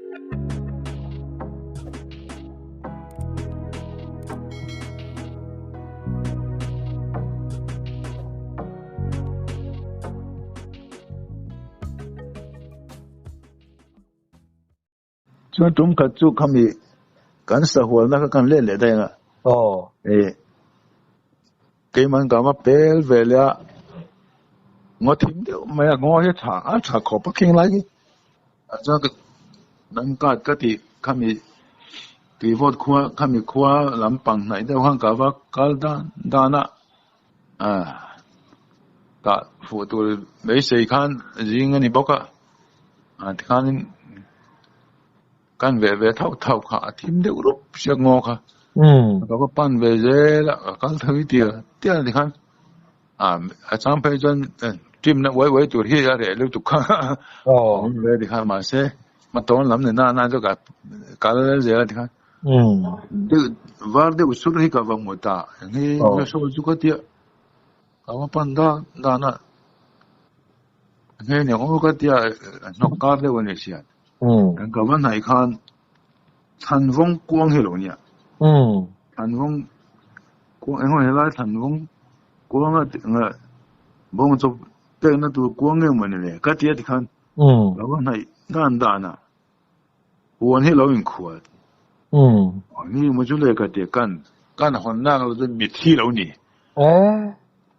Chuan tum khat chu khami kan sahualna kha kan let leh daih ang a. Aw. Eh, keiman ka va pel ve leh a, ngaw thim deuh mai a, ngaw hi a tha a tha khawp a khing lai hi. Chuan ka nan card ka tih khami tui vawt khua khami khua lampang hnaih deuh khan ka va kal dan dan a, ah tah fuh tur beisei khan zing a ni bawk a, ah tikhanin kan veh ve thauh thauh kha a thim deuh rup sia ngaw kha ka va pan ve zel a ka kal tho i tia tia tikhan. A chang phei chuan team na uai uai tur hi a reh lutuk kha awm ve tikhan mahse hmatawn lam ni na na chu ka kal zel a tikhan deuh var deuh sur hi ka va hmu ta eng hi na saw chu ka tia ka va pan dan dan a eng nge niang aw ka tia hnawk kar deuh a ni sia ka va hnaih khan Thlanvawng kuang hi lo nia. Thlanvawng kuang eng helai thlanvawng kuang a bawng chawp pekna tur kuang nge mawni le ka tia tikhan lo va hnaih dan dan a huan hi lo inkhual ni maw chu le ka tia kan kan hawn nak lo chuan mitthi lo ni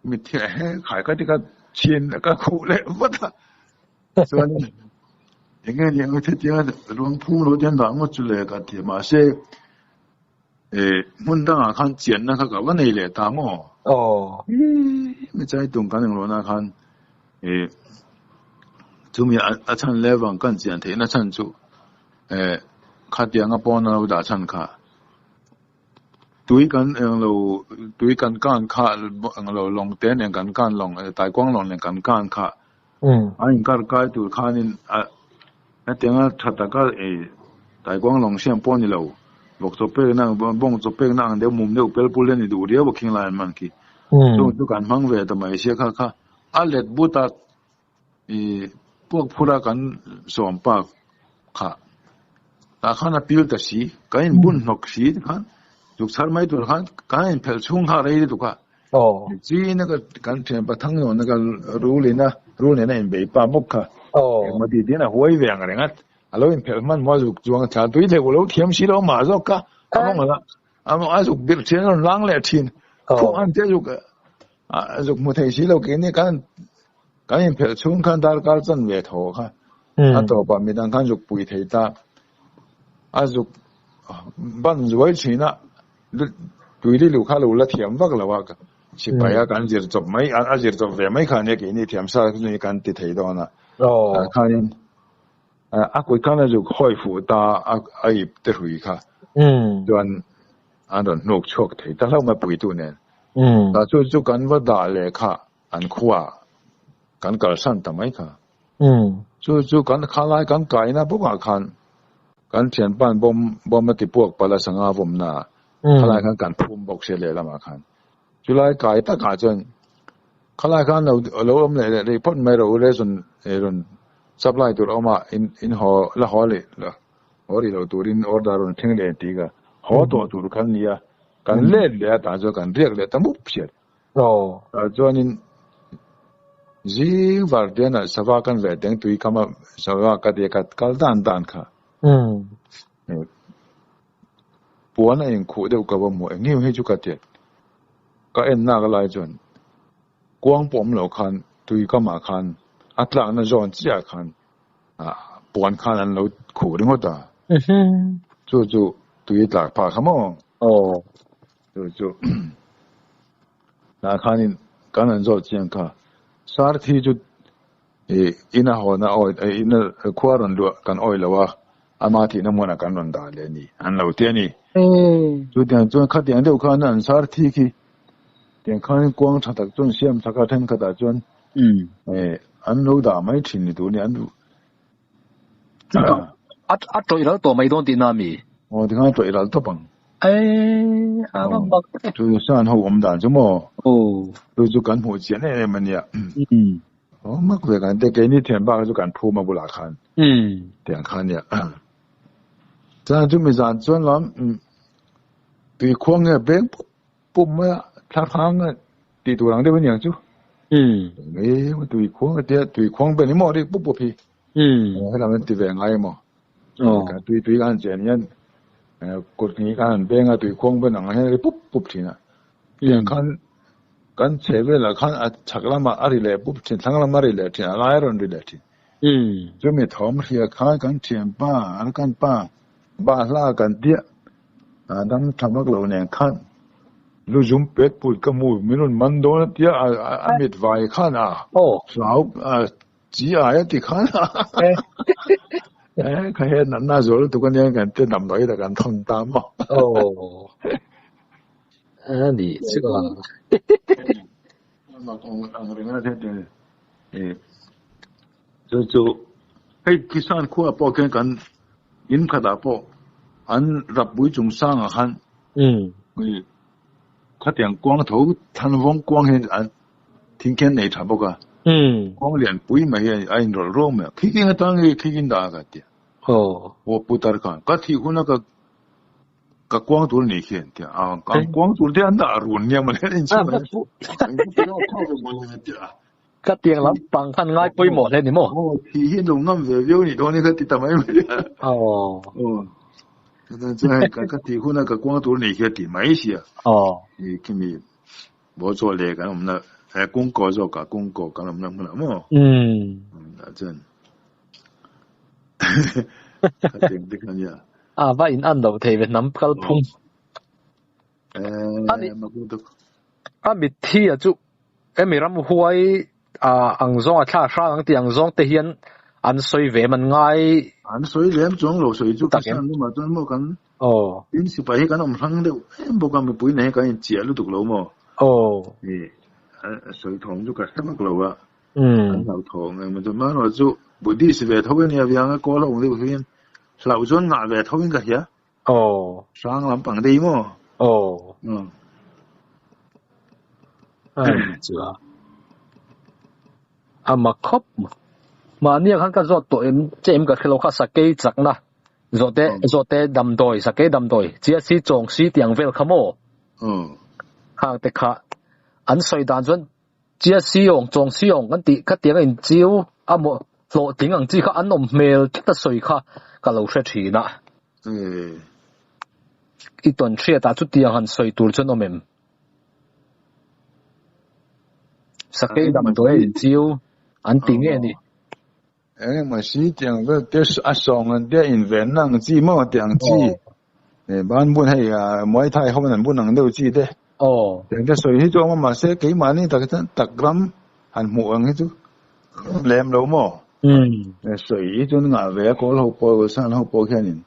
mitthi he khai ka ti ka chhin ka khuh leh vat a. Chuan eng nge ni ang hetiang a ruang phum lo te an dah ngawt chu le ka ti a mahse eh hmun dangah khan chianna kha ka va nei leh ta maw? Aw. Mi chai tum kan englo na khan eh chumi a chhan leh vang kan chian theihna chhan chu eh khatianga pawn a lo dah chhan kha tui kan englo tui kan kan kha englo lawng te nen kan kan lawng taikuang lawng nen kan kan kha A inkar kai tur khanin a hetianga tha taka ei Taikuang lawng siam pawh a ni lo. Vawk chaw pekna ang bawng chaw pekna ang deuh mum deuh pel pul hian i duh riau a khing lai an man khi. Chung chu kan hmang ve ta mai sia kha kha a let but a i puak phura kan sawm pak kha tah khan a pil ta si kan inbun hnawk si tikhan zuk chhar mai tur khan kan inphelh chhung kha rei lutuk a. Aw. Chi na ka kan thian pathang nawn na ka rul in a rul nen a in bei pa bawk kha. Aw. Engmaw ti tin a huai ve ang reng a a lo in phelh hman maw a zuk chuang thla tui thei lo thiam si lo mah zawk kha a mawng ala a mawng a zuk birh thin a rawn lang leh thin. Khuang an te zuk a zuk hmu thei si lo ke ni kan kan in phelh chhung khan darkar chan ve tho kha a tawpah midang khan zuk pui thei ta a zuk ban zuai thin a. Tui li luh kha lo la thiam vak lo a, sipai a kan zir chawp mai, a zir chawp ve mai kha nia keini thiam sa chu kan ti thei dawn a. Tah khanin a kut khan a zuk hawi fuh ta a a ip te hrui kha chuan an rawn hnuk chhuak thei ta hlauh mai puitu nen. Tah chu chu kan va dah leh kha an khua kan kalsan ta mai kha. Chu chu kan khalai kan kaina bawkah khan Kan thianpa'n bawm bawm a ti puak palh a sangha vawmna ah khalai khan kan phum bawk sia lehlamah khan. Chulai kai takah chuan khalai khan lo lo awm leh leh rih phawt mai rawh u le rawn rawn supply tur a awm a in in haw la haw leh haw rih loh turin order rawn thleng leh tih ka haw tawh tur khan nia kan let leh a tah chuan kan riak leh ta mup hriat. Tah chuanin zing var tianah sava kan ve teng tui kam a sava ka tia ka kal dan dan kha. Puan a inkhuh deuh ka va hmu eng nge hei chu ka tia ka en nak lai chuan kuang pawh awm loh khan tui kamah khan a tlakna zawn chiah khan puan khan an lo khuh ringawt a. Chu chu tui tlak phah kha maw? Chu chu tah khanin kan han zawt chiang kha sar thi chu ih ina hawn a awi ina khua rawn luah kan awi lo a ama thihna hmunah kan rawn dah leh a ni an lo ti a ni. Chutiang chuan khatiang deuh khan an sar thi khi tiang khanin kuang tha tak chuan siam chak a thenkhatah chuan ih an lo dah mai thin ni tur a ni an A a tawih ral tawh mai dawn tihna a mi? Aw tikhan a tawih ral tawp ang. Eii a va mak e. Chu san ho awm dan chu maw? Aw. Chu chu kan hmuh chian em em a nia. Aw mak ve kan te keini thian bak chu kan phum a bulah khan. Tiang khan nia. Chuan chumi zan chuan lam tui khuang nge beng pup pup mai a, thla hrang a tih tur ang deuh a niang chu. Mai tui khuang a tia tui khuang ber ni maw rik pup pup hi. Helam an ti ve ngai emaw. Tui tui kan chen hian kut hnih khan an beng a tui khuang ber ang hian a ri pup pup thin a. Tiang khan kan chhe velah khan a chhak lamah a ri leh pup thin, thlang lamah a ri leh thin, a lai a rawn ri leh thin. Chumi thawm hria khan kan thianpa, Arakan pa, Bahla kan tia a dam tha vak lo nen khan lu zum pet put ka hmu min rawn man dawn a tia a mit vai khan a hlau a chi ai a ti khan a kha he natna zual lutuk ania kan tia damdawi tak an thawn ta maw. A ni chuan. Chu chu hei Kisan khua pawh khian kan in khatah pawh an rappui chung sangah khan khatiang kuang tho thlanvawng kuang hian an thing khian nei tha bawk a, kuang lianpui mai hi a inrawlh ruang mai a, khiking atang hi khiking dah a ka ti a, aw putar khan ka thih huna ka Ka kuang tur ni khi an ti a, an kuang tur te an dah run nia mawle an inchhung a Ka tiang lam pang khan ngai pawimawh hle ni maw? Aw, thih hi an lo ngam ve viau ni dawn hi ka ti ta mai mai a. Aw. Aw. Chuan hei ka thih huna ka kuang tur ni khi a ti mai sia. Aw. Khimi bawh chaw leh kan awmna kungkaw zawkah kungkaw kan awmna hmunah maw? Chuan Ka teng te kha nia. A va in an loh thei ve hnam kal phung. Eh, A mitthi a chu hemi ram huai a ang zawng a thla hrang ang tih ang zawng te hian an sawi ve em an ngai. An sawi lem chuang lo sawi chu ka san lamah chuan maw kan tin sipai hi kan awm hrang deuh em bawk a mipui nen hi kan inchiah lutuk lo maw. Sawi thawm chu ka hre vak lo a. An hlauhthawng eng maw chu hmanraw chu Buddhist ve tho in nia viang a kawl a awm deuh hian hlauh chuan ngah ve tho in ka hria. Aw. Hrang lampang dei maw? Aw. A chu a. A mak khawp. Mahni ah khan ka zawt tawh em che em ka hrelo kha sakei chakna zawhte zawhte damdawi sakei damdawi chia si chawng si tih ang vel kha maw? Khang te kha an sawi dan chuan Chia Siong, Chawng Siong kan tih kha tiang a inchiu a maw hlawhtling ang chi kha an awm hmel tlat a sawi kha ka lo hre thin a. I tawn hriat ah chutiang han sawi tur chuan awm em? Sakei damdawi a inchiu an ti nge ni? Eng emaw si tiang vel te a sawng an tia invenna ang chi maw tih ang chi ban bun hei Muay Thai ho an bun ang deuh chi te tiang te sawi hi chu awm a mahse keimahni tak hi chuan tak ram han hmuh ang hi chu lem lo maw sawi hi chuan ngah ve a kawl ho pawh Wilson ho pawh khianin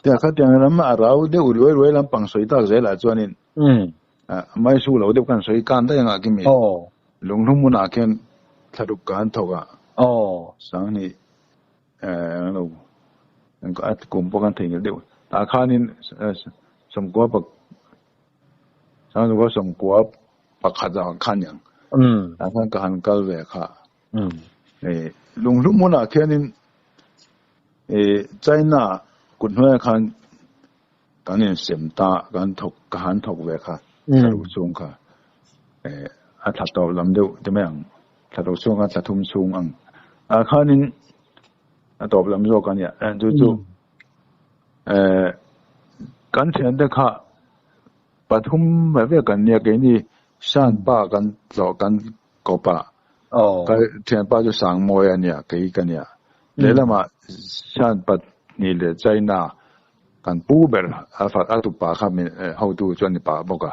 tiang kha tiang ram a rau deuh ruai ruai lampang sawi tak zelah chuanin Mai su lo deuh kan sawi kan daih angah khi mi lunghlum hunah khian thlaruk ka han thawk a, Sanghnih eng lo a kum pawh kan theihnghilh deuh tah khanin sawmkua pak Sangzukua sawmkua pakhat ah khan ang tah khan ka han kal ve kha lunghlum hunah khianin China kut hnuaiah khan Kan insem ta, kan thawk, ka han thawk ve kha, thla ruk chhung kha eh a thla tawp lam deuh ti mai ang, thla ruk chhung kha thla thum chhung ang ah khanin a tawp lam zawk a nia, chu chu eh kan thiante kha pathum ve ve kan nia keini Sanpa kan tlawh kan kawp a, ka thianpa chu Sangmawi a nia kei ka nia, lehlamah Sanpa hnih leh China Kan pu ber a fat a tupa kha min hotu chu a ni pah bawk a,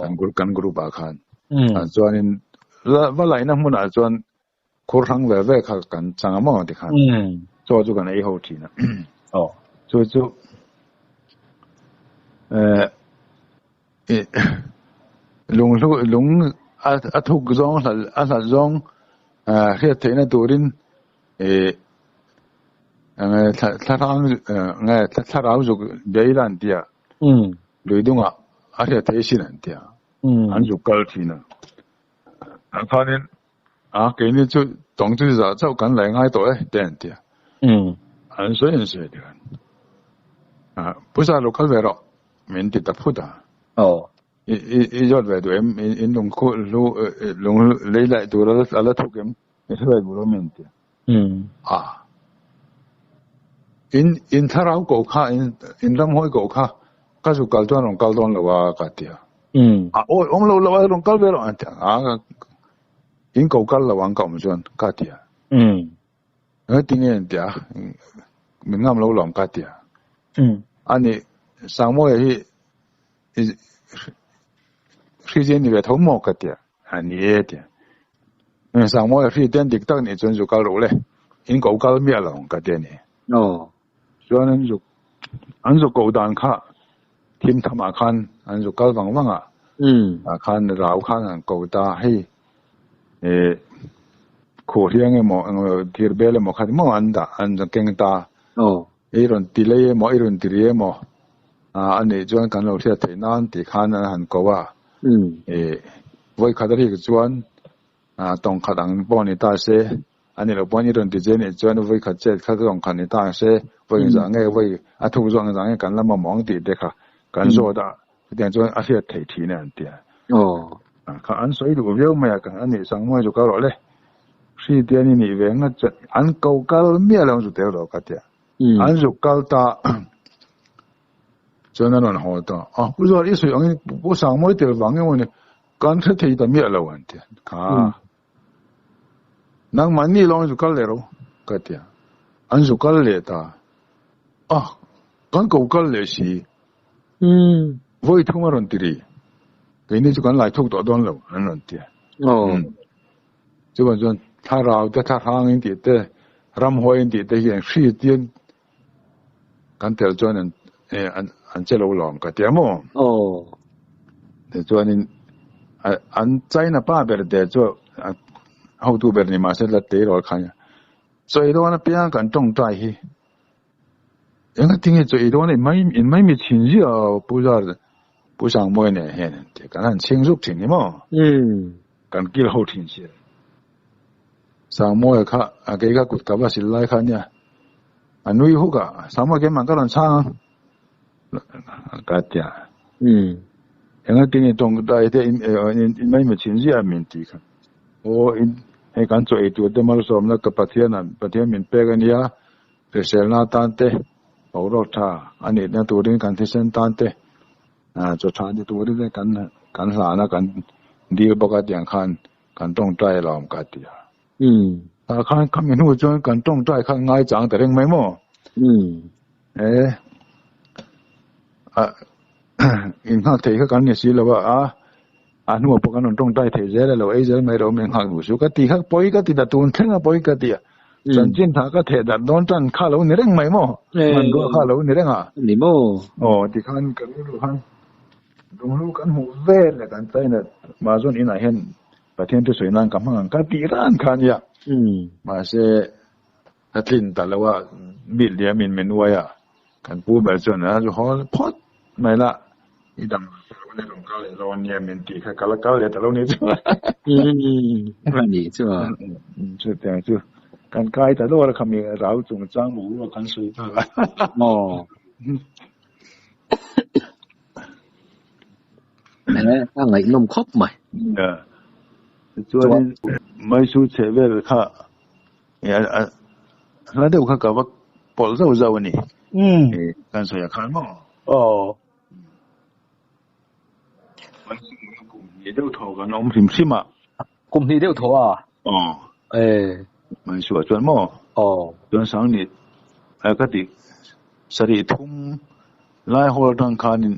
kan group kan group ah khan. Chuanin va laihna hmunah chuan khur hrang ve ve kha kan chang a maw tikhan chaw chu kan ei ho thin a. Chu chu lung lung a thuk zawng a hlat zawng hriat theihna turin Thlarau nge thlarau zuk bei la an tia lui dungah a hriat theih sin an tia an zuk kal thin a khanin a keini chu tawng chu zah chauh kan la ngai tawh e te an tia. An sawi an sawi tikhan ah pusa lo kal ve rawh min ti ta phut a. I i zawt ve duh em in lung khu hlu lung lei laih tur a la thuk em i hre ve duh lo min ti a. In in thlarau koh kha in in ramhawi koh kha ka zu kal chuan rawn kal dawn lo a ka ti a. A awi awm lo lo a rawn kal ve rawh an ti a. In ko kal lo ang ka awm chuan ka ti a. Engati nge an ti a, min ngam lo lawm ka ti a. Ani Sangmawia hi hri chi a ni ve tho maw ka ti a, a ni e ti a. Sangmawia hri te an dik tak nih chuan zu kal rawh le, in ko kal miah lo ang ka ti a ni. Chuan an zuk an zuk koh dan kha thim thamah khan an zuk kal vang vang a, ah khan rau khan an ko ta hei eh khuh hliang emaw thir bel emaw kha maw an dah an keng ta i rawn ti lei emaw i rawn ti ri emaw ah a nih chuan kan lo hriat theih nan tih khan an han ko a eh vawi khat a rik chuan ah tawng khat ang pawh ni ta se. A ni lo pawn i rawn ti che nih chuan vawi khat chet kha zawng khat ni ta ang se, vawi engzah nge vawi a thuk zawk engzah nge kan la mamawh ang tih te kha kan zawt a, chutiang chuan a hriat theih thin e an ti a. Kha an sawi duh viau mai a, kan a nih sang mawi chu ka rawh le, hri te an i nih ve ngat chuan an ko kal miah lo ang chu tel rawh ka ti a, an zuk kal ta chuan an rawn haw ta a, Pu Zual i sawi angin Pu Sangmawi tel vang emaw ni kan hre thei ta miah lo an ti a, kha. Nangmah ni lawng zu kal leh ro ka ti a, an zu kal leh ta a, kan ko kal leh si. Vawi thum a rawn ti ri, keini chu kan lai thuk tawh dawn lo an rawn ti a. Chuvang chuan thlarau te thlahrang in tih te, ramhuai in tih te hian hri tian kan tel chuan an an che lo lawm ka ti a maw? Tichuanin an China pa ber te chu hotu ber ni mahse la tleirawl kha nia. Chaw ei dawn apiang kan tawngtai hi engatinge chaw ei dawn in mai mi thin ziah Pu Zar Pu Sangmawia nen hian an ti a, kan han chhing zuk thin hi maw? Kan kil ho thin sia. Sangmawia kha a kei kha kut ka va sil lai kha nia a nui huk a, Sangmawia keimah ka rawn chhang ang ka ti a. Engati nge tawngtai te in mai mi chhin ziah min ti kha. Aw in hei kan chaw ei tur te malsawmna ka Pathian ah Pathian min pek a nia, hriselna atan te, boruak tha a nihna turin kan thisen tan te, chaw tha ni turin te kan kan hlana kan dil bawk a tiang khan Kan tawngtai alawm ka ti a. Tah khan khami hnu chuan kan tawngtai khan ngai chang ta reng mai maw? E a in nghak thei kha kan ni si lo a, a a hnuah pawh kan rawn tawngtai thei zel a lo ei zel mai lo min nghak duh su ka ti kha pawi ka ti ta tun thleng a pawi ka ti a. Chanchin tha ka theh darh dawn tan kha lo ni reng mai maw? Hmanrua kha lo ni reng a. Ni maw? Aw tikhan ka rilru khan Lunghlu kan hmuh vel leh kan China Amazon inah hian Pathian thu sawi nan ka hmang ang ka tih ran kha ania. Mahse ka tlin ta lo a, mit liam in min uai a, kan pu ber chuan a zu haw phawt mai la, i dam lo le rawn kal leh lo ania min tih kha ka la kal leh ta lo ni chu. Ani chu a. Chutiang chu kan kai ta dawr a khami rau chungchang boruak kan sawi ta a. Aw. A ngaihnawm khawp mai. Chuanin Maisu chheh vel kha hla deuh kha ka va pawlh zauh zauh a ni. Kan sawi a khan maw? Aw. Maisu kum hnih deuh thaw kan awm hrim hrim a. Kum hnih deuh thaw a? Aw. Maisu ah chuan maw? Aw. Chuan Sangni ka tih sarih thum lai hawl atang khanin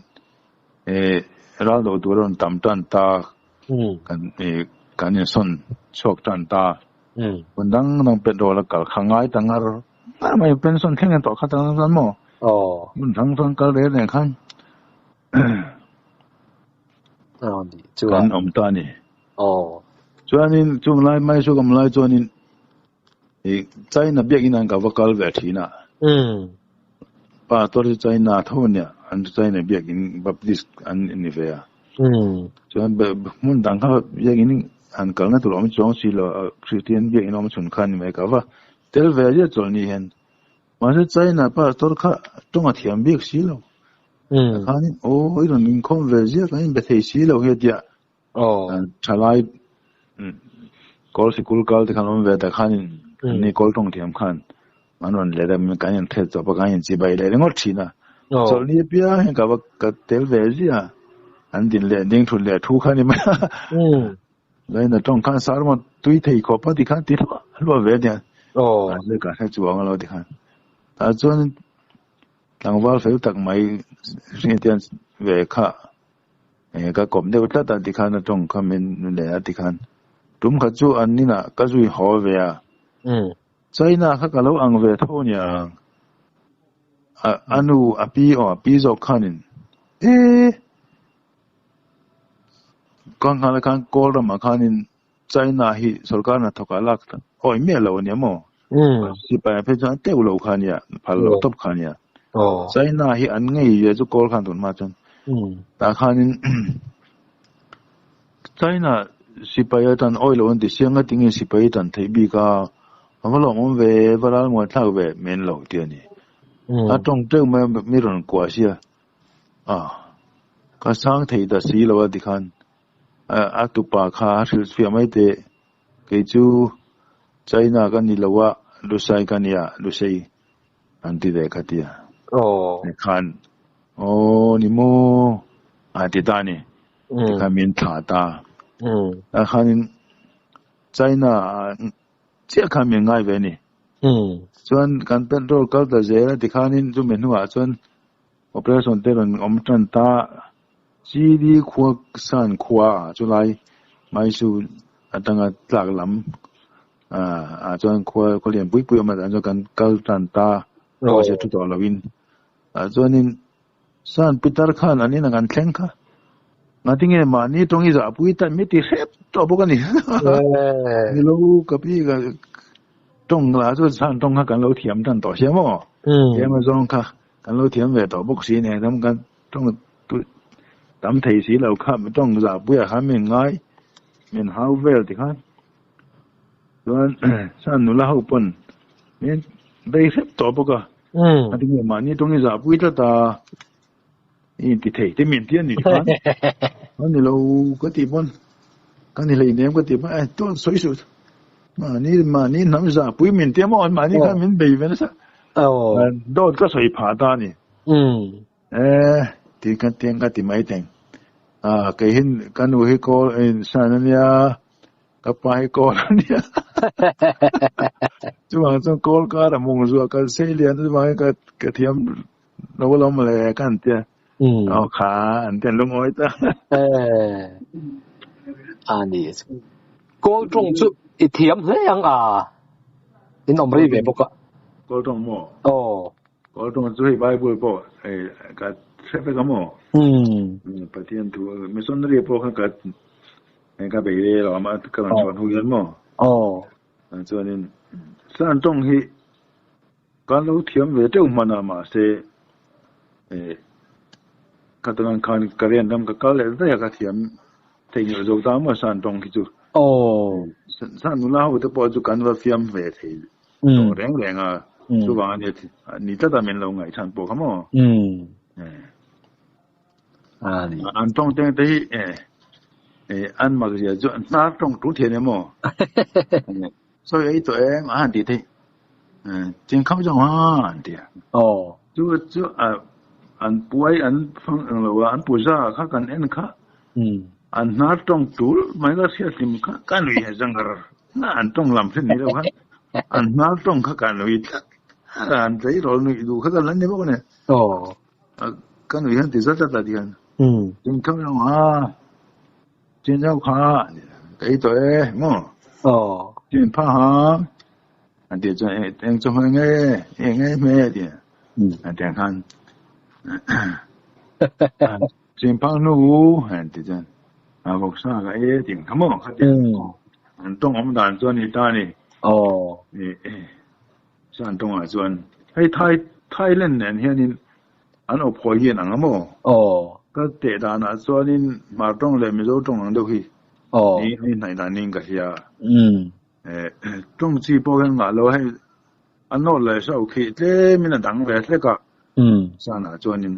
ral do tur a rawn tam tan ta, kan kan insawn chhuak tan ta. Hun dang dang petrol a kal kha ngai ta ngar ngar mai pension thleng a tawh kha ta chuan maw? Hmun hrang hrang kal rel reng khan kan awm ta a ni. Chuanin chung lai mai chu ka awm lai chuanin China biakinn an ka va kal ve thin a. Pastor chu China tho a nia, an China biakinn Baptist an ni ve a. Chuan hmun dang kha biakinn han kalna tur a awm chuang si lo a, Christian biakinn a awm chhun kha a ni mai ka va tel ve zia chawlh ni hian. Mahse China pastor kha tawng a thiam bik si lo. Khanin aw i rawn inkhawm ve ziak a inbe thei si lo hi a tia. Thalai kawl sikul kal te khan awm ve ta khanin ni kawl tawng thiam khan an rawn let a kan inhriat chawp a kan inchibai leh ringawt thin a. Chawlhni apiang hian ka va ka tel ve ziah a, an din leh ding thut leh thu kha a ni mai a. Laina tawng khan sermon tui thei khawp a ti khan ti hluah hluah ve ania. Mahse ka hre chuang a lo ti khan. Tah chuan tlangval fel tak mai hriat ve kha ka kawp deuh tlat a ti khan a tawng kha min leh a ti khan. Tum khat chu an inah ka zui haw ve a. China kha ka lo ang ve tho aniang. A nu a pi aw a pi zawk khanin e Ka nghal khan Kawl ramah khanin China hi sorkar hnathawk ah lak awi miah lo ania maw? Sipai ah phei chuan a teuh lo kha ania, phal lo tawp kha ania. China hi an ngei ve chu Kawl khan tun hma chuan. Tah khanin China sipai atan awi lo an ti sia ngatinge sipai tan theih bik a, a va lawmawm ve, va ralmuan thlak ve men lo ti a ni. A tawng teuh mai a mi rawn kuah sia. A, ka sang thei ta si lo a tikhan a tupa kha a hrilh chhuah mai teh. Kei chu China ka ni lo a, Lusai ka nia, Lusei an ti ve kha tia. Tikhan, aw ni maw a ti ta a ni. Tikhan min thlah ta. Takhanin China chiah khan min ngai ve a ni. Chuan kan petrol kal ta zel a tikhanin chumi hnuah chuan Operation te rawn awm tan ta. CD khua san khua ah chulai Maisu atanga tlak lam ah chuan khua khaw lian pui pui awm a chuan kan kal tan ta pawh se thu tawh lovin ah chuanin San Peter khan an inah kan thleng kha ngatinge mahni tawng i zahpui tan mi ti hrep tawh bawk a ni. Nilo ka pi ka tawng lah chu san tawng kha kan lo thiam tan tawh sia maw? Thiam a zawng kha Kan lo thiam ve tawh bawk si nen ram kan tawng tam thei si lo kha tawng zahpuiah khan min ngai min hau vel ti khan chuan san nula ho pawn min bei hrep tawh bawk a a tinge mahni tawng hi zahpui tlat a i inti thei te min ti a ni khan a ni lo ka tih pawn ka ni hleinem ka tih pawn eh tuan sawi suh mahni mahni hnam zahpui min ti a maw mahni khan min bei ve nasa Dawt ka sawi phah ta a ni. E, ti ka tiang ka ti mai teng. A, kei hin ka nu hi kawl in san a nia, ka pa hi kawl a nia. Chuvang chuan kawl kar a mung zuah kal sei lian chuvangin ka ka thiam lo lawm le ka han tia. Aw kha an tian lungawi ta. E, a ni. Kawl tawng chu i thiam hle ang a, in awm rei ve bawk a. Kawl tawng maw? Aw. Kawl tawng chu hei Bible pawh hei ka hre vek a maw? Pathian thu missionary pawh kha ka hei ka bei ve lo a ka rawn chhuan hu hian maw? Aw. Chuanin San tawng hi kan lo thiam ve teuh hman a mahse eh ka tan khan Korean ram ka kal leh daih a ka thiam theihnghilh zo ta maw San tawng khi chu. Aw. San nula ho te pawh chu kan va fiam ve thei tawh reng reng a chuvang a nia ni tlat a min lo ngaihchhan pawh kha maw. An tawng teng te hi eh an mak zia chu an hnar tawng tul thei a nia maw. Sawi ei tawh em a han tih theih. Ching kham zawng ha an ti a. Aw. Chu chu an puai an fang ang lo a, an puja kha kan en kha. An hnar tawng tul mai la hriat hlim kha ka nui he zangar na an tawng lam hrim ni lo khan. An hnar tawng kha ka nui tlat. An tleirawl nui duh kha kan la ni bawk a ni. Aw. Ka nui hian ti zat zat a ti hian. Ching kham zawng ha. Chin deuh kha ka ei tawh e maw? Aw. Chin pha ha an tih chuan eng chu hmang nge eng nge hme a ti a. An ti ang khan chin phang hnu an ti chuan a vawksa ka ei a ti ang kha maw kha ti an tawng awm dan chuan ni ta ni. Aw. Chuan tawngah chuan hei Thai Thailand nen hianin An awp hawi hian ang a maw? Aw. Ka teh danah chuanin Hmar tawng leh Mizo tawng ang deuh hi Aw. ni a inhnaih dan niin ka hria. Umm. Eh, tawng chi pawh hian ngah lo hei A nawr leh hrauh khi tlemin a dang ve hlek a. Sanah chuanin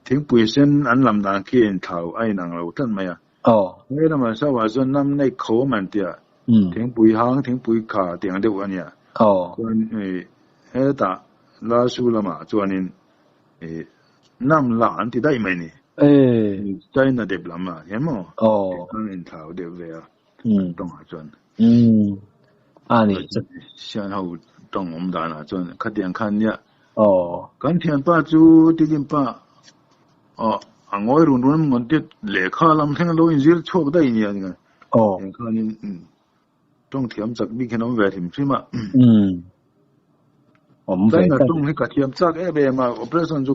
thingpui sen an lam dan khi a inthlau a inang lo tlat mai a. He lamah hrauhah chuan nam nei kho a man tia thingpui hang thingpui kha tiang deuh a nia. Chuan hetah Lasu lamah chuanin nam la an ti daih mai ni. China dep lam ah hian maw an inthlau deuh ve a. Tawngah chuan. A ni. Sian ho tawng awm danah chuan khatiang khan nia. Kan thianpa chu Tilim pa a ngawi run run mawn tia lehkha lam thleng lo inzir chhuak daih nia ni. Eng khanin tawng thiam chak bik hian awm ve hrim hrim a. Awm ve China tawng hi ka thiam chak em em a, operation chu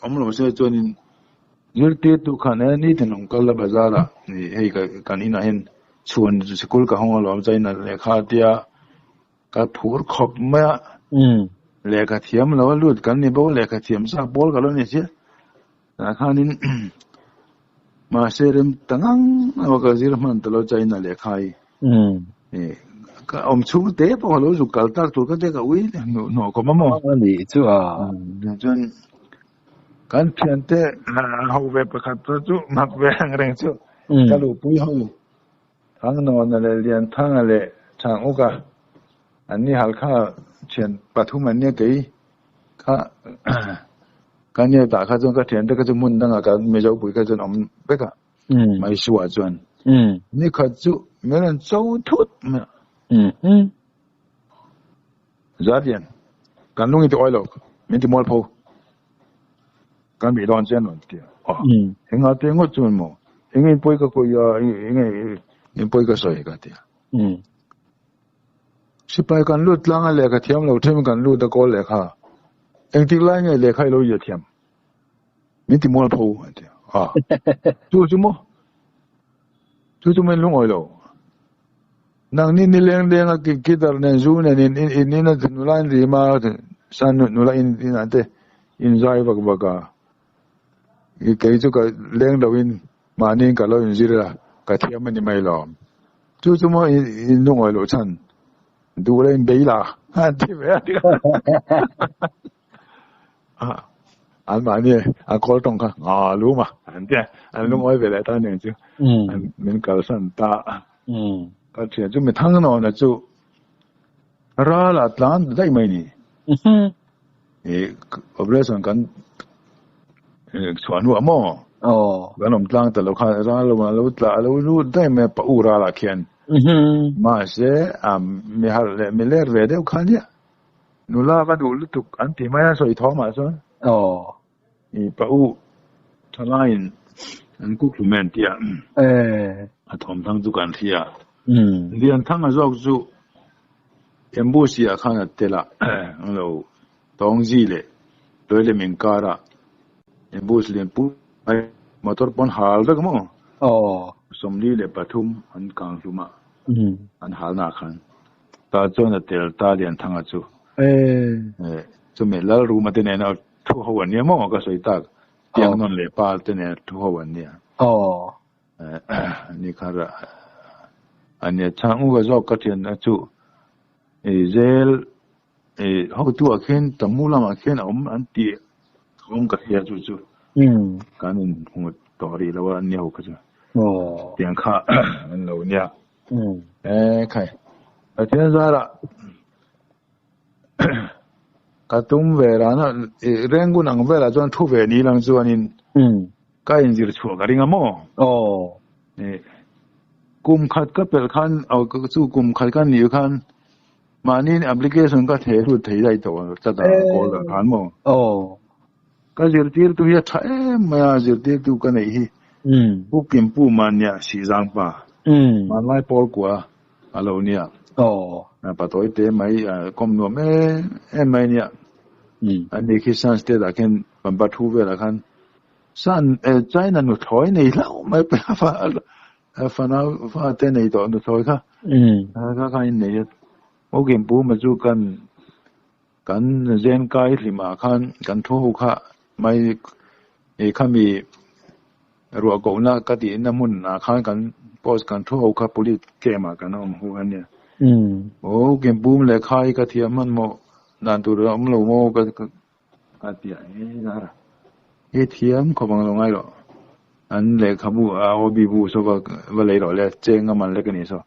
awm lo se chuanin Zirtirtu khan e nitin awm kal la bazar ah hei kan inah hian chhuan sikul ka hawng alawm China lehkha tia ka phur khawp mai a, lehkha thiam lo a lut kan ni bo lehkha thiam zak pawl ka lo ni sia tah khanin mahse rem ta ngang emaw ka zir hman ta lo China lehkha hi ka awm chhung te pawh ka lo zuk kal tak tur ka tia ka ui hnawh khawp a maw. A nih chu a. Chuan Kan thiante ho ve pakhat pawh chu mak ve ang reng chu ka luhpui ho Thangnawna leh Lianthanga leh Chhanguka an ni Halkha thian pathum an nia kei kha ka nia tah kha chuan ka thiante kha chu hmun dangah kan Mizo pui kha chuan awm vek a Maisua chuan nikhat chu min rawn cho thut mai a. Zarian, kan lung i ti awi lo, min ti mual pho. Kan bih dawn che an rawn ti a. Enga te ngawt chuan maw, enge in pawi ka kawi a, enge in pawi ka sawi ka ti a. Sipai kan lut tlang a lehkha thiam lo then kan lut a kawl lehkha. Engtik lai nge lehkha i lo zia thiam? Min ti mual pho an ti a. Chu chu maw? Chu chu min lungawi lo. Nangni ni leng leng a guitar nen zu nen in in in a nula in rim a san nula in in ah te in zai vak vak a i kei chu ka leng lo in mahni in ka lo in zir a ka thiam a ni mai lo chu chu maw in in lungawi loh chhan duh la in bei la a ti ve a An mahni an kawl tawng kha nga lum a an tia an lungawi ve leh ta aniang chu an min kalsan ta ka thian chu mi thang nawna chu ral a tlan daih mai ni i operation kan chhuah hnuah maw kan awm tlang ta lo kha ral lo lo tla lo lut daih mai a pa u ralah khian mahse mi harh leh mi ler ve deuh kha nia. Nula ka duh lutuk an ti mai a sawi thawm ah chuan. Aw. I pa u thalaiin an kuk hlum e an ti a. Eh. A thawm thang chu kan hria. Lianthanga zawk chu Embusi ah khan a tel a, ang lo Tawngzi leh Tuailem inkar ah Embus lian pui mai motor pawn hal vek maw? Aw. 43 an kang hlum a, an halna ah khan. Tah chuan a tel ta Lianthanga chu. Chumi Lalruma te nena thu ho an nia maw ka sawi tak. Piangnawn leh pa te nena thu ho an nia. Ni kha a nia chhang u ka zawk ka thian a chu zel hotu ah khian Tamu lamah khian a awm an tih awm ka hria chu chu kan inhmu tawh rih lo a an nia ho kha chu. Tiang kha an lo nia. E khai Pathian zarah ka tum ve rana Rengun ang velah chuan thu ve ni lang chuanin ka inzir chhuah ka ring a maw? Aw. Kum khat ka pelh khan chu kum khat ka nih khan mahni application ka theh lut thei daih tawh tlat a call ah khan maw? Aw. Ka zirtirtu hi a tha em mai a, zirtirtu ka neih hi Pu Kimpu Mania Sihzangpa hmanlai pawl kua a lo nia. Patawi te mai kawm nuam em em mai nia. Ani khi Shan State ah khian Pampa thu velah khan Shan China nuthlawi nei hlauh mai fanau fa te nei tawh nuthlawi kha kha kha in nei a. Pu Kimpu ma chu kan Kan zenkai hlimah khan kan thu ho kha mai i khami ruah kohna ka tihna hmunah khan kan post kan thu ho kha police camp ah kan awm ho a nia. O kem pum le khai ka thiam man mo dan tur om lo mo ka ka tia e na ra he thiam khobang lo ngai lo an le khabu a o bi bu so va va lei ro le cheng a man le ka ni so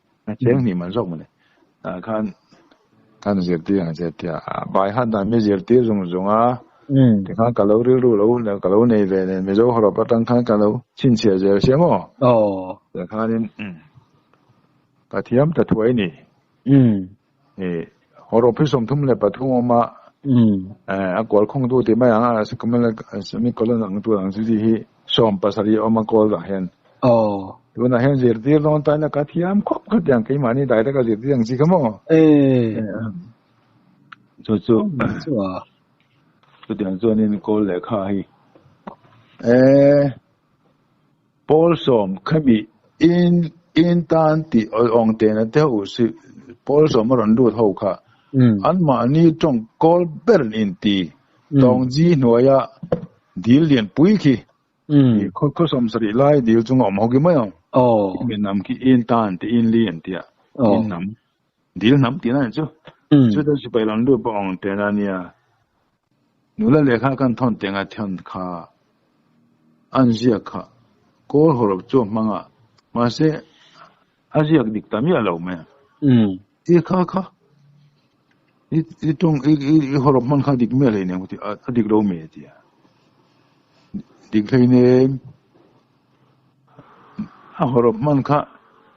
cheng ni man sok male a khan kan zir tir ang che tia bai han dan mi zir tir zung zung a ti khan ka lo ril ru lo le ka lo nei ve nen mizo horop atang khan ka lo chhinchhiah zel sia maw ti khanin ka thiam ta thuai ni horop hi 33 awm a a kual khawng tu ti mai ang a semicolon ang tur ang chi hi 17 awm a kawl ah hian tunah hian zirtir dawn tan a ka thiam khawp kha tiang keimahni direct a zirtir ang chi kha maw chu chu chutiang chuanin kawl lehkha hi pawl sawm khami in in tan tih awng tena te ho si pawl sawm a rawn lut ho kha anmahni tawng kawl ber in ti tawng ji hnuaia dil lian pui khi khaw 70 lai dil chunga awm ho ki mai ang mi nam khi in tan tih in li an tia in nam dil nam tih na ni chu chuta sipai rawn lut pawh awng tena nia nula lehkha kan thawn tenga thian kha an ziak kha kawl hawrawp chu a hmang a mahse a ziak dik ta miah lo mai a i kha kha i tawng i hawrawp hman kha dik miah hlei nen a dik lo mai a ti a dik hlei nen a hawrawp hman kha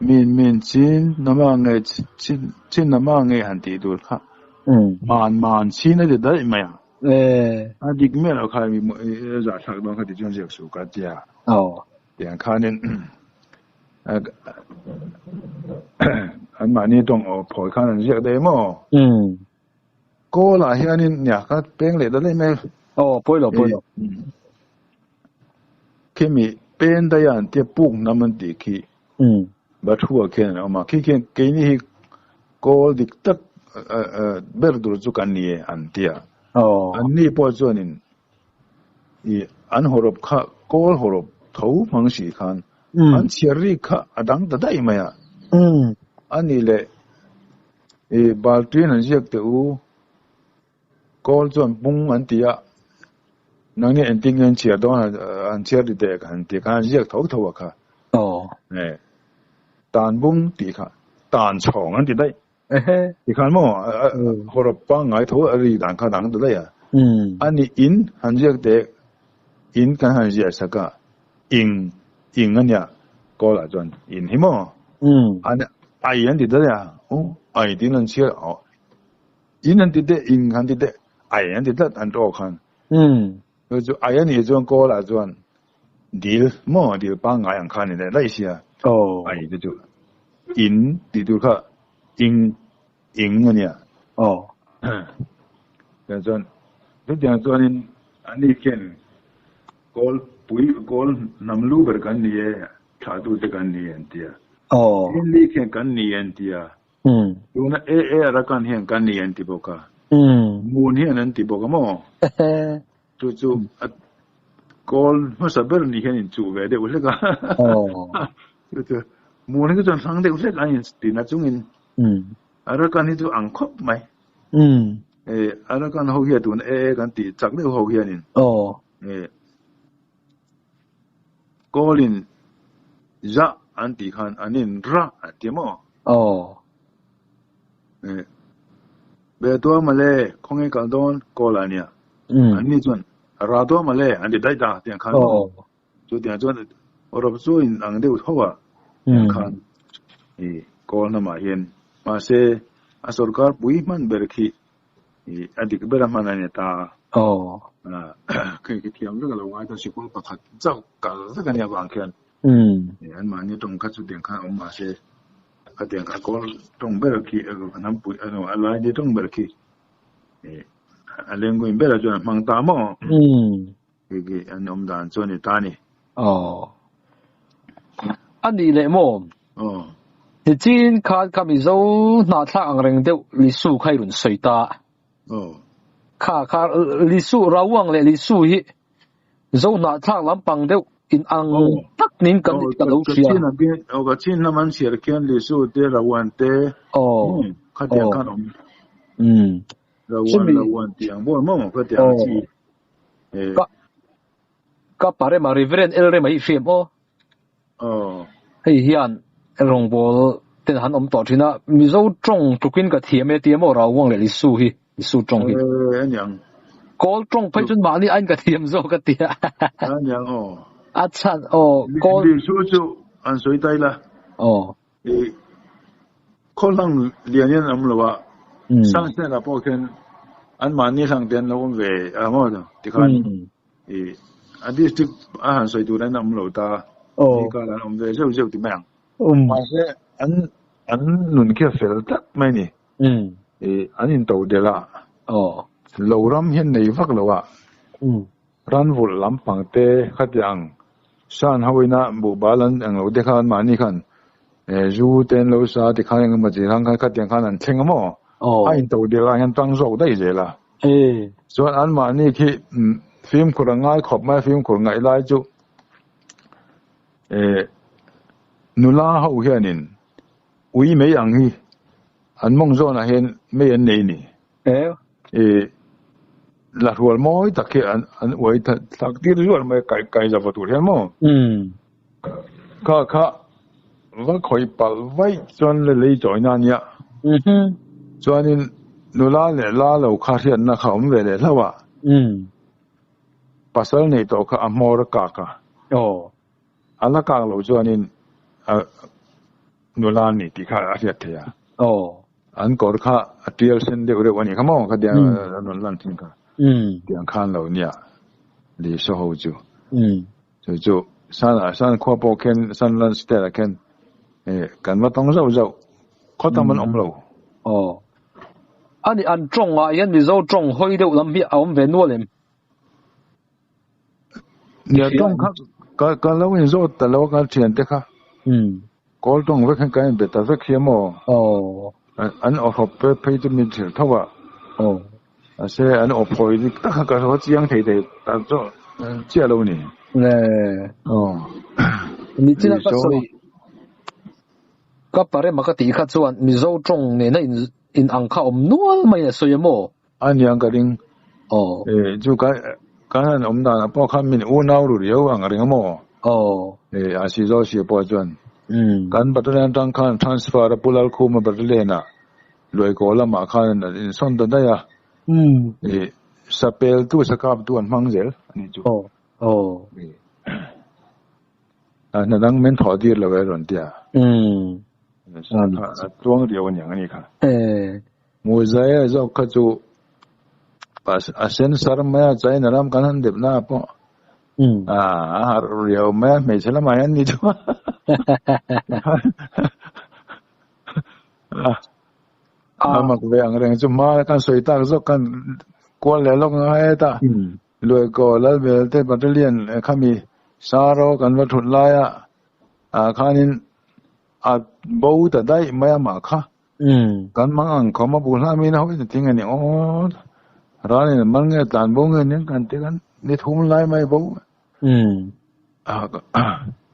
min min chin nama nge chin chin nama nge han tih tur kha man man chin a ti daih mai a a dik miah lo kha mi zah thlak dawn kha ti chuan ziak suh ka tia tiang khanin an mahni tawng aw phawi khan an ziak daih maw kawl ah hianin nia ka peng leh ta daih mai aw pawi lo pawi lo khimi pen daih a an tia puk hnam an tih khi Bathua khian an awm a khi khian keini hi kawl dik tak ber tur chu kan ni e an tia an ni pawh chuanin i an hawrawp kha kawl hawrawp tho hmang si khan an chhiar rik kha a dang ta daih mai a a nih leh i baltuin an ziak teh u kawl chuan pung an ti a nangni engtin nge an chhiar dawn an chhiar ri teh han tih khan an ziak tho tho a kha tan bung tih kha tan chhawng an ti daih Tikhan maw hawrawp pangngai tho a ri dan kha dang ta daih a. Ani in han ziak teh in kan han ziah sak a, ing ing a nia kawl ah chuan in hi maw ani ai an ti daih a, aw ai tiin an chhiar a, in an ti teh ing han ti teh ai an ti tlat an tawk khan. Chu chu ai a nih chuan kawl ah chuan dil maw dil pangngai ang khan a ni leh daih sia ai te chu in tih tur kha ing ing a nia tiang chuan chutiang chuanin an ni khian kawl pui kawl hnam lu ber kan ni e thlahtute kan ni an ti a in li khian kan ni an ti a tuna e e Arakan hian kan ni an ti bawk a mun hian an ti bawk a maw chu chu a kawl hmasa ber ni hian inchuh ve deuh hlek a chu chu mun hi chuan hrang deuh hlek an inti na chungin Arakan hi chu ang khawp mai Arakan ho hian tuna e e kan tih chak deuh ho hianin Kawlin zah an tih khan an in ra an ti maw? Aw. Be tuar male khawnge kal dawn kawl ah nia. An ni chuan ra tuar male an ti daih ta tiang khan maw? Chu tiang chuan rawp chu in ang deuh tho a tiang khan i kawl hnamah hian mahse a sorkar pui hman ber khi a dik ber a hman a ni ta. Aw. Khi khi thiam vek a lo ngai ta sikul pakhat chauh kal vek a nih avang khian an mahni tawng kha chu tiang khan awm mahse a tiang kha kawl tawng ber khi hnam pui a lai ni tawng ber khi a language ber ah chuan a hmang ta maw? Khi khi an awm dan chu a ni ta a ni. Aw. A nih leh maw? Aw. Nichin khan kha Mizo hnahthlak ang reng deuh Lisu kha i rawn sawi ta. Aw. Kha kha Lisu Rauang leh Lisu hi Zo hnahthlak lampang deuh. In ang tak niin kan ka lo hria. Aw ka chin lam an chhiar khian Lisu te Rawan te khatiang khan awm. Rawan Rawan tih ang bawr maw khatiang chi. Ka ka parema Reverend Elrema hi hriam aw. Hei hian rawngbawl ten han awm tawh thin a, Mizo tawng tlukin ka thiam e tia maw Rauang leh Lisu hi, Lisu tawng hi. Kawl tawng phei chuan mahni aiin ka thiam zawk a tia. Aniang aw. A chhan aw kawl. Lisu chu an sawi ta ila. Aw. Khaw hlang lian hian an awm lo a, Sangchhiat ah pawh khian an mahni hlang te an lo awm ve a maw tikhan. I a district a han sawi tur an awm lo ta, mi kar an awm ve zeuh zeuh ti mai ang. Mahse an an nun khi a fel tak mai a ni. I an in to delh a, lo ram hian nei vak lo a, ran vulh lampang te khatiang san ho ina buhbal an eng lo te khan mahni khan zu te an lo sa ti khan engemaw chi khan khatiang khan an thleng a maw? A in to delh ah hian tang zawk daih zel a. Chuan anmahni khi fimkhur a ngai khawp mai a, fimkhur ngaih lai chu nula ho hianin ui mai ang hi an mawng zawnah hian mei an nei a ni. La hrual mawi tak hi an uai thlak tir zual mai a, kai zava tur hian maw? Kha kha va khawih palh vaih chuan le lei chawina a nia. Chuanin nula leh la lo kha hriatna kha awm ve leh hlauh a. Pasal nei tawh kha a hmawr a kak a. A la kak loh chuanin nula a ni tih kha a hriat theih a. An kawr kha a tial sen deuh deuh a nih kha maw khatiang a rawn lan thin kha. Tiang khan lo nia Liso ho chu. Chu chu san ah san khua pawh khen san lan state ah khen kan va tawng zauh zauh khaw tam an awm lo. Aw. Ani an tawng ah hian Mizo tawng hawi deuh lam hi a awm ve nual em? Nia tawng kha ka ka lo in zawt ta lo a ka thian te kha. Kawl tawng vek hian kan in be ta vek hi a maw? Aw. An aw hrawp phei chu min thil tho a. Aw. Mahse an aw phawi dik tak kha ka hre chiang thei thei tak chu chiah lo ni. Le. Aw. Nichina ka sawi ka parema ka tih kha chuan Mizo tawng nena in in ang kha awm nual mai a sawi a maw? A niang ka ring. Aw. E chu ka kan han awm dan ah pawh khan min unau ru riau ang a ring a maw? Aw. E a si zo si pawh chuan. Kan battalion atang khan transfer a Pu Lalkhuma battalion ah Luaikaw lamah khan an insawn ta daih a, ih sapel tu sakap tu an hmang zel a nih chu. A hna dang min thawh tir lo e rawn ti a. A tluang riau a niang a nih kha. Muzaia zawk kha chu a sen sar mai a, China ram kan han dep na pawh a harh riau mai a, hmeichhe lamah hian ni chu. A mak ve ang reng chu hma kan sawi tak zawk kan kual leh lawk ngai e ta. Luaikaw Lalbel te battalion khami Saro kan va thut lai a ah khanin a bo ta daih mai a mah kha. Kan mang ang khawm a bu hla mi na hawi ta thing a ni aw. Ralin an man nge tlan bo nge nia kan ti kan ni thum lai mai bo.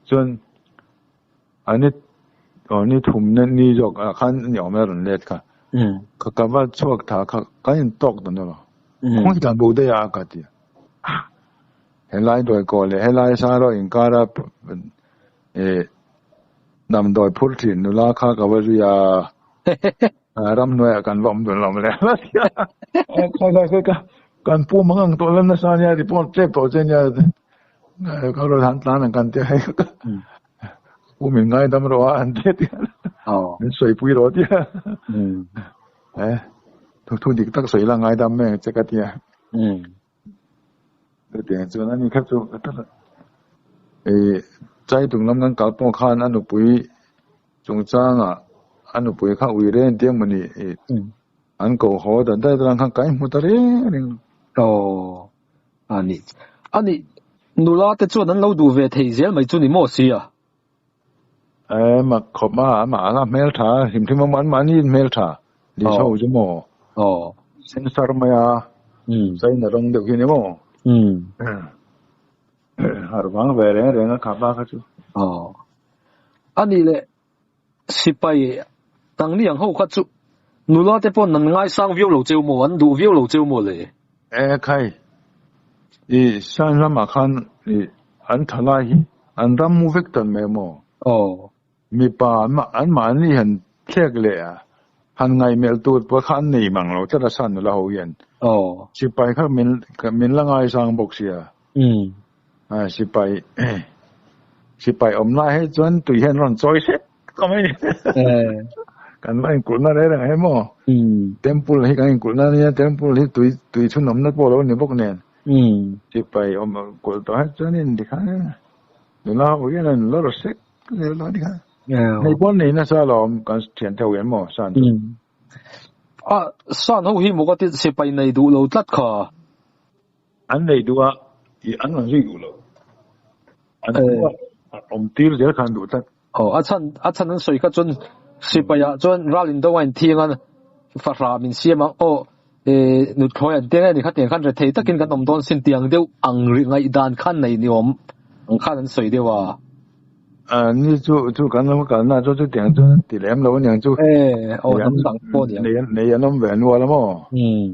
Chuan A ni aw ni thum na ni zawk ah khan a ni awm e a rawn let kha. Ka ka va chhuak tha kha kan in tawk ta nawlh a. Khawngaih dan bo daih a ka ti a. Helai dawi kaw leh helai saraw inkar a eh damdawi phur thin nula kha ka va zui a. Ramhnuaiah kan va awm dun lo mawle a ti a. Khawi khawi ka kan pu mang ang tawh lam nasa nia report tep tawh che nia ka rawn han tlan ang kan ti a hei. Pu min ngaidam rawh a an ti a ti a. Min sawipui rawh a ti a. Thu thu dik tak sawi la ngaidam mai ang che ka ti a. Chutiang chuan ani kha chu chai tung lam kan kal pawh khan a nupui chungchangah a nupui kha ui reng tia mawni an ko haw dan daih daih khan ka inhmu ta reng reng. Aw ani ani nula te chuan an lo duh ve thei zel mai chu ni maw sia? E mak khawp a amah a hmel tha hlim hlim a an mahni in hmel tha li chho chu maw? Aw sensar mai a china rawng deuh hi ni maw? Har vang ve reng reng a khapa kha chu. Aw. Ani leh sipai nangni ang ho kha chu nula te paw'n an ngaisang viau lo cheu maw, an duh viau lo cheu maw le? E khai, i san ramah khan i an thalai hi an ram mu vek tan mai maw? Aw. Mipa an mahni han thlek leh a, han ngaihmelh tur pawh kha an nei mang lo tlat a san nula ho hian. Aw. Sipai kha min min la ngaisang bawk sia. Umm. Sipai sipai awm lai hi chuan tui hian rawn chawi hrep ka mai ni. Kan va inkulhna reng reng he maw? Umm. Temple hi kan inkulhna ania, temple hi tui tui chhunawmna pawh a lo ni bawk nen. Umm. Sipai awm kulh tawh hi chuan in tikhan nula ho hian an lawr sek zel dawn a ni kha. Nei pawn nei nasa alawm kan thian theuh hian maw San chu. A San ho hi maw ka ti sipai nei duh lo tlat kha. An nei duh a, ih an rawn zui duh lo. An duh a, awm tir zel kha an duh tlat. Aw a chhan a chhan an sawi kha chuan sipai ah chuan ral in do a inthiang a fahra min siam ang aw eh nuthlawi an teng a ni kha tiang khan rethei takin kan awm dawn sin tiang deuh ang ri ngaihdan khan nei ni awm ang khan an sawi deuh a. A ni chu chu kan lo kalna chu chutiang chuan an ti lem lo aniang chu. Eh aw hnam dang pawh aniang. Nei nei an awm ve nual a maw? Umm.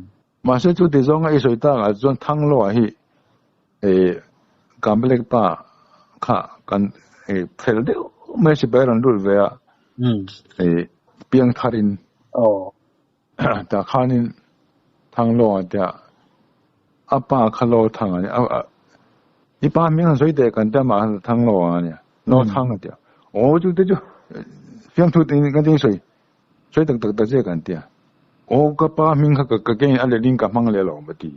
Mahse chuti zawnga i sawi takah chuan Thangloa hi eh Kamlek pa kha kan eh fel deuh mai sipai rawn lut ve a eh piang tharin tah khanin Thangloa tia a pa kha lo thang a nia i pa hming han sawi teh kan tia amah khan Thangloa a nia lo thang a tia aw chute chu fiamthu kan ti sawi Sawi tak tak ta che kan tia. Aw ka pa hming kha ka keng a let in ka hmang leh lo ma ti.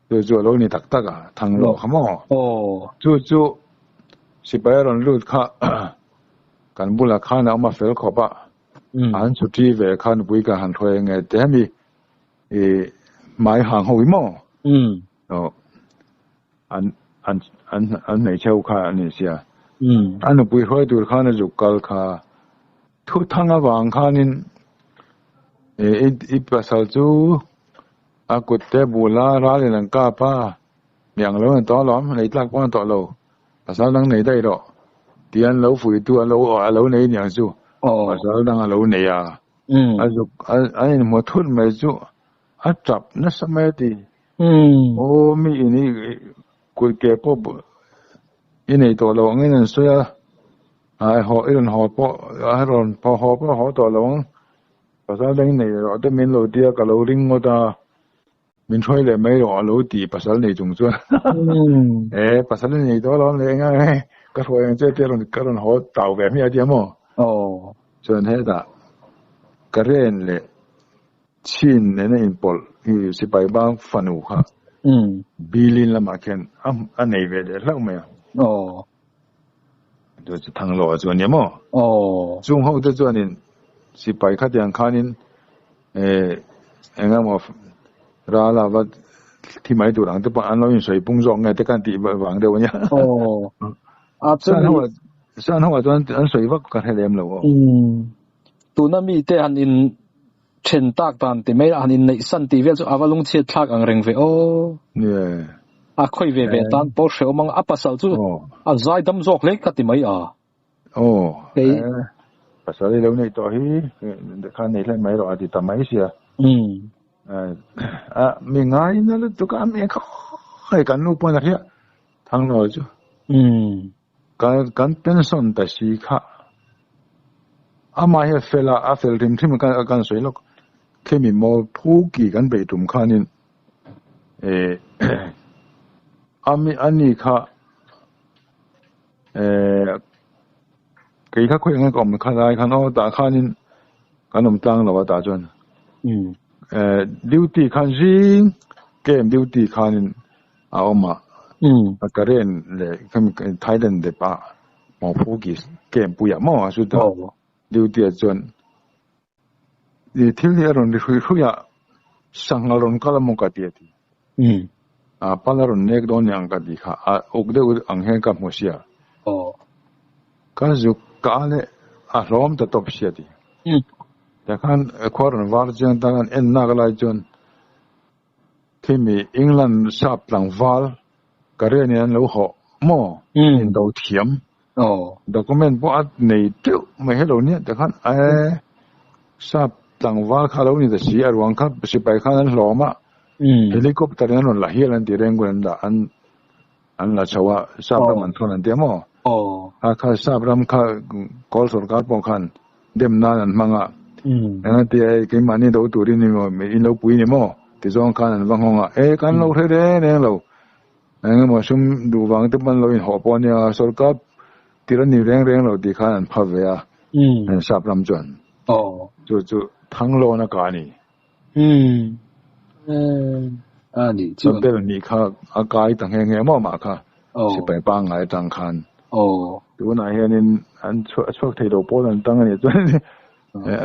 Chu chu a lo ni tak tak a, thang lo kha maw? Chu chu sipai a rawn lut kha kan bulah khan a awm a fel khawp a, an chhuti ve kha nupui ka han hruai ange te hemi i hmai hang ho hi maw? Aw an an an an hmeichhe ho kha a ni sia. A nupui hruai tur khan a zuk kal kha. Thuthang avang khanin i pasal chu a kut te bula ralin an kap a, mi ang lo an tawh alawm, nei tlak pawh an tawh lo, pasal dang nei daih rawh tih an lo fuitu a lo a lo nei aniang chu, pasal dang a lo nei a, a zuk a inhmu thut mai chu a tap nasa mai a ti, aw mi in i kut ke pawh i nei tawh lo angin an sawi a. Ai haw i rawn haw pawh a rawn haw haw pawh haw tawh lo ang. Pasal dang nei rawh te min lo tia ka lo ring ngawt a, min hruai leh mai rawh a lo ti pasal nei chung chuan. E pasal i nei tawh alawm leh eng ang e ka hruai ang che tia rawn ka rawn haw tau ve hmiah a tia maw? Chuan hetah Karen leh Chin nena inpawlh hi sipai bang fanu kha Bilin lamah khian a nei ve leh hlauh mai a. Chu chu Thangloa chu a nia maw? Chung ho te chuanin sipai khatiang khanin eh eng emaw ral a va thi mai tur ang te pawh an lo insawi pung zawk nge te khan tih vang deuh a nia. San ho ah san ho ah chuan an sawi vak ka hre lem lo aw. Tuna mite han in then tak dan ti mai han in neih san tih vel chu a va lungchhiat thlak ang reng ve aw. A khawi ve ve tan pawh hrehawm ang a pasal chu a zai dam zawk hle ka ti mai a. Aw pasal i lo neih tawh hi khan nei hlei mai rawh a ti ta mai sia. A mi ngai na lutuk a mi khawi kan nu pawn a hria thang lo chu. Kan pension ta si kha amah hi a fel a, a fel hrim hrim a kan sawi lawk. Khemi maw phu ki kan beih tum khanin eh ami ani kha eh kei kha khawi anga ka awm kha lai khan aw tah khanin kan awm tlang lo a tah chuan eh duty khan zing camp duty khanin a awm a a Karen leh Thailand dep a Mawphuki camp puiah maw a chu ta duty ah chuan i thil hi a rawn ri hruih hruih a sangha rawn kal a maw ka ti a ti a pal a rawn nek dawn nia ang ka ti kha a uk deuh ang hian ka hmu sia ka zuk ka leh a hlawm ta tawp sia ti tikhan khua rawn var chiang ta khan en nak lai chuan Khimi England sap tlangval Karen in an lo hawh maw indo thiam document pawh a nei teuh mai helo nia tikhan e sap tlangval kha lo ni ta si a ruang kha sipai khan an hlawm a helicopter in an rawn la hial an ti reng an dah an an la chho a sap ram an thawn an tia maw kha kha sap ram kha kawl sorkar pawh khan dem nan an hmang a eng a tia hei keimahni do turin ni maw in lo pui ni maw ti zawng khan an va nghawng a e kan lo hre reng reng lo eng emaw sum duh vang te pawn lo inhawh pawh ania sorkar tir a ni reng reng lo tih khan an pha ve a sap ram chuan chu chu Thanglawn a kah a ni. Bel nih kha a kai ta nghe nghe maw mah kha sipai pangngai atang khan tunah hianin an chhuah chhuak thei lo pawl an tang a nih chuan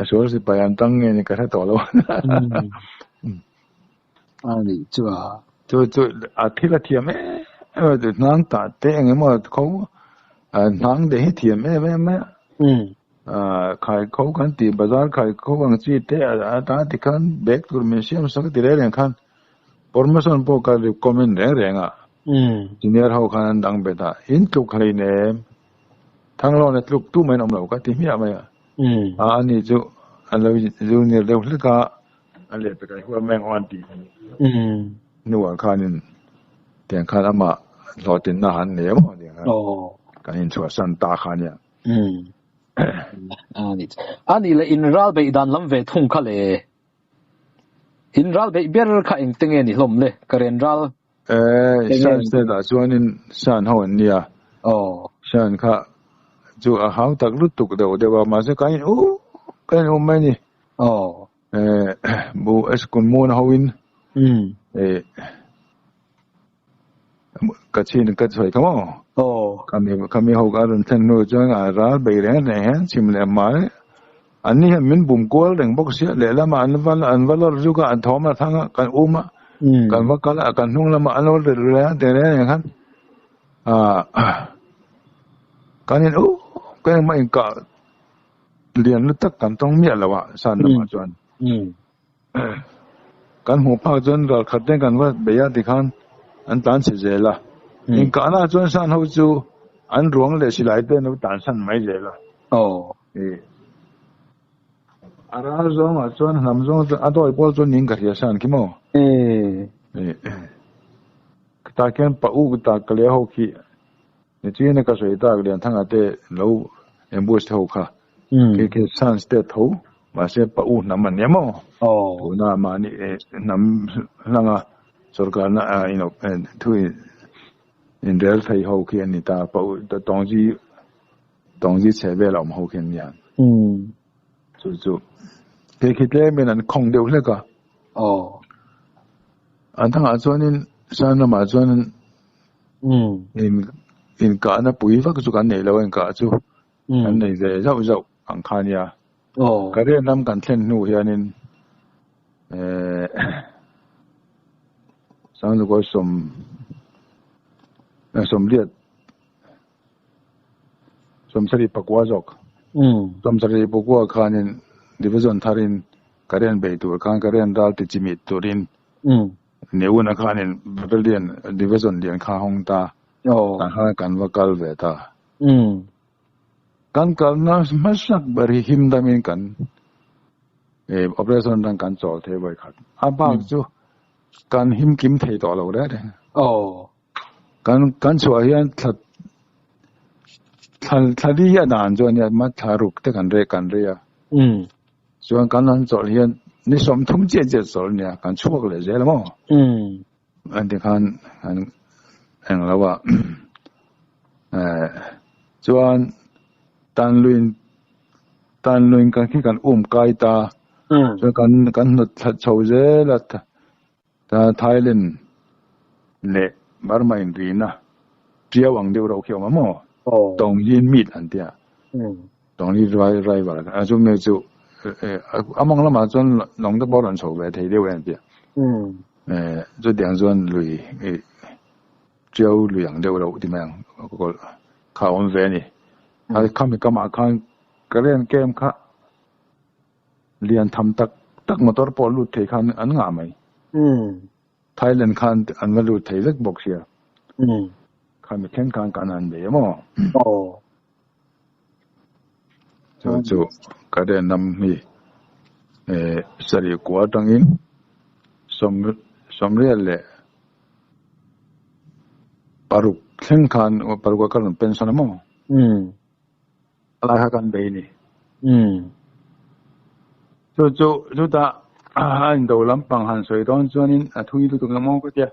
a sual sipai an tang nge ni ka hre tawh lo. A nih chu a. Chu chu a thil a thiam em em a hnang tah te eng emaw kho hnang te hi thiam em em mai a. Khai kho kan tih bazar khai kho ang chi te a ta ti khan bag tur min siam sak ti reng reng khan permission pawh ka recommend reng reng a. Senior ho khan an dang bet a in tluk hlei nem Thanglawn a tluk tu mai an awm lo ka ti hmiah mai a. A ani chu a lo junior deuh hlek a. A leh pe kai huam eng an tih hnuah khanin tiang khan amah hlawhtlinna han nei emaw tiang khan kan inchhuahsan ta kha ania. A nih leh in ral beih dan lam ve thung kha le. In ral beih ber kha engte nge ni hlawm le? Ka ren ral. Shan state ah chuanin Shan ho an nia. Shan kha chu a hau tak lutuk deuh deuh a mahse kan in um kan in um mai a ni. Bu es kun mun ho in ka chin ka sawi kha maw kami ho ka rawn thlen hnu chuan a ral bei reng reng hian chhim leh hmai an ni hian min bum kual reng bawk sia lehlamah an va an va lawr zuk a an thawm a thang a kan um a kan va kal a kan hnung lamah an lo ri reng a ti reng reng khan kan in uh kan engmah inkah Lian lu tak kan tawng miah lo a san lamah chuan kan hmuh phak chuan ral khat te kan va bei a tikhan an tlan chhe zel a inkahna ah chuan san ho chu an ruang leh silai te an lo tlan san mai zel a a ral zawng ah chuan hnam zawng chuan a dawi pawl chuan ning ka hria san khi maw tah khian pa uk tak ka leh ho khi. Nichina ka sawi tak Lianthanga te lo ambush te ho kha khi khi Shan state tho mahse pa u hnam an nia maw tuna mahni hnam hlanga sorkarna thu inrel thei ho khi an ni ta pa u tawngji tawngji chhe vel a awm ho khi an nia chu chu khi khi tlemin an khawng deuh hlek a an thangah chuanin Shan ramah chuanin Inkahna pui vak chu kan nei lo a, inkah chu kan nei ve zauh zauh ang kha nia. Karian ram kan thlen hnu hianin Sanglukawi sawmriat sawmsarih pakua zawk sawmsarih pakua khanin division tharin Karian bei tur khan Karian ral ti chimih turin Neuna khanin Battalion Division lian kha a hawng ta. Tah khan kan va kal ve ta. Kan kalna hmasak ber hi him damin kan operation atang kan chawl thei vawi khat. A bak chu kan him kim thei tawh lo reng reng. Kan kan chhuah hian thla thla thla li hi a dan chu a nia ma thla ruk te kan reh kan rei a. Chuan kan han chawlh hian ni sawmthum chiah chiah chawlh a nia, kan chhuak leh zel a maw? An ti khan an eng lo a, chuan tanluin tanluin kan khi kan um kai ta, chuan kan kan hnawt thla chho zel a, Thailand leh Burma inrina Tiau ang deuh rauh khi a awm a maw? Tawngyin meet an tia. Tawngyin river a chu mi chu a mawng lamah chuan lawng te pawh a rawn chho ve thei deuh e an tia. Chutiang chuan lui Tiau lui ang deuh rauh ti mai ang kha a awm ve a ni. Khami kamah khan Karen camp kha Lian tham tak tak motor pawh lut thei khan an ngah mai. Thailand khan an va lut thei vek bawk sia. Khami thleng khan kan han bei a maw? Aw. Chu chu ka den lam hi sarih kua atangin sawmriat leh paruk thleng khan paruk ah ka rawn pension a maw? A lai kha kan bei a ni. Chu chu chutah a indo lampang han sawi dawn chuanin a thui lutuk ang maw ka tia.